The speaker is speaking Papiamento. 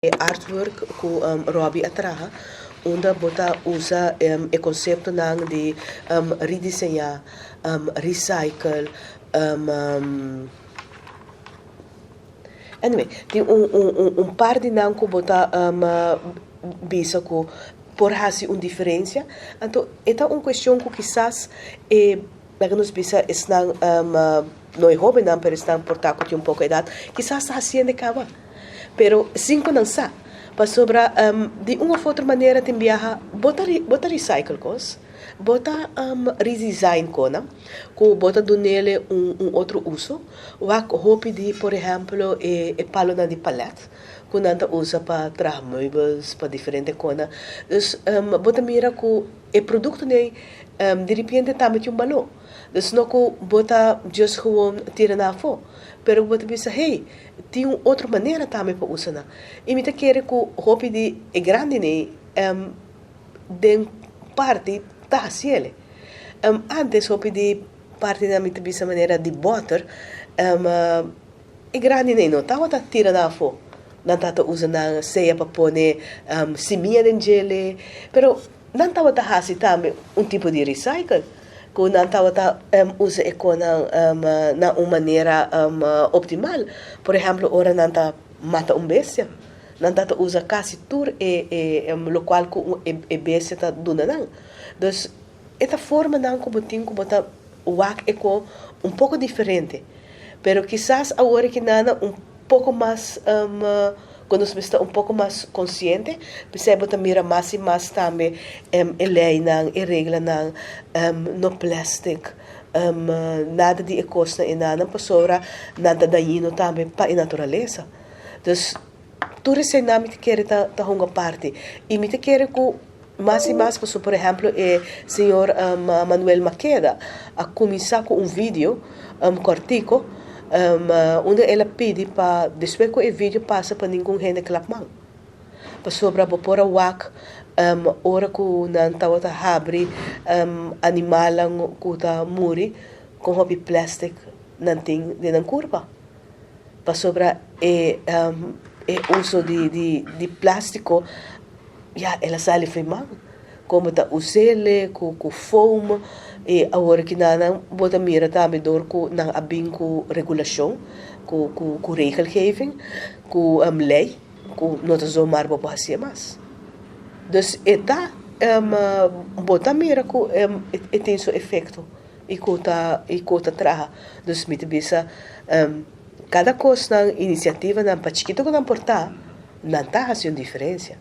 Artwork ku Robbie a traha, unda bo ta usa e konseptonan di rediseñá, recycle, anyway, tin un par di nan ku bo ta bisa ku por hasi un diferensia. Anto e ta un kuestion ku kisas e laga nos bisa esnan no e hóbennan, pero esnan por ta ku tin un poko edat, kisas ta hasiendo kaba. Pero sin ku nan sa. Pasobra di un òf otro manera tin biaha bo ta recycle kos, bo ta redesign kosnan, ku bo ta dun'é un otro uso. Wak hopi di, por ehèmpel, e palonan di palet, ku nan ta usa pa traha meubels, pa diferente kosnan. Dus bo ta mira ku e produktonan ei di repente tambe tin un balor. Dus no ku bo ta just gewoon tira nan afó, pero bo ta bisa, "Hey, tin un otro manera tambe pa usa nan." I mi ta kere ku hopi di e grandinan den parti ta hasié. Antes hopi di parti na mi ta bisa manera di bòter, e grandinan no tabata tira nan afó. Nan tabata usa nan sea pa pone simia den dje, pero nan tabata hasi tambe un tipo di recycle. Ku nan tabata usa e kosnan na un manera optimal. Por ehèmpel, ora nan ta mata un bestia, nan tabata usa kasi tur e lokual ku e bestia ta duna nan. Dus e ta formanan ku bo tin ku bo ta wak e kos un poko diferente. Pero kisas awor ku nan un poko mas ku nos ta un poko mas konsiente, p'esei bo ta mira mas i mas tambe e leinan, e reglanan, no plastic, nada di e kosnan einan, pasobra nan ta dañino tambe pa e naturalesa. Dus tur eseinan mi ta kere ta hunga parti. I mi ta kere ku mas i mas, por ehèmpel, e señor Manuel Makeda a kuminsá ku un video kòrtiku, unda el a pidi pa despues ku e video pasa pa ningun hende klap man. Pasobra bo por a wak ora ku nan tabata habri animalnan ku ta muri ku hopi plastic nan tin den nan kurpa. Pasobra e uso di plástiko ya el a sali for man. Komo ta us'é ku foam i awor ku nan bo ta mira tambe dor ku nan a bin ku regulashon, ku regelgeving, ku lei, ku no ta zomaar bo por hasié mas. Dus e ta bo ta mira ku e tin su efekto i ku ta traha. Dus mi ta bisa kada kosnan, inisiativanan pa chikitu ku nan por ta, nan ta hasi un diferensia.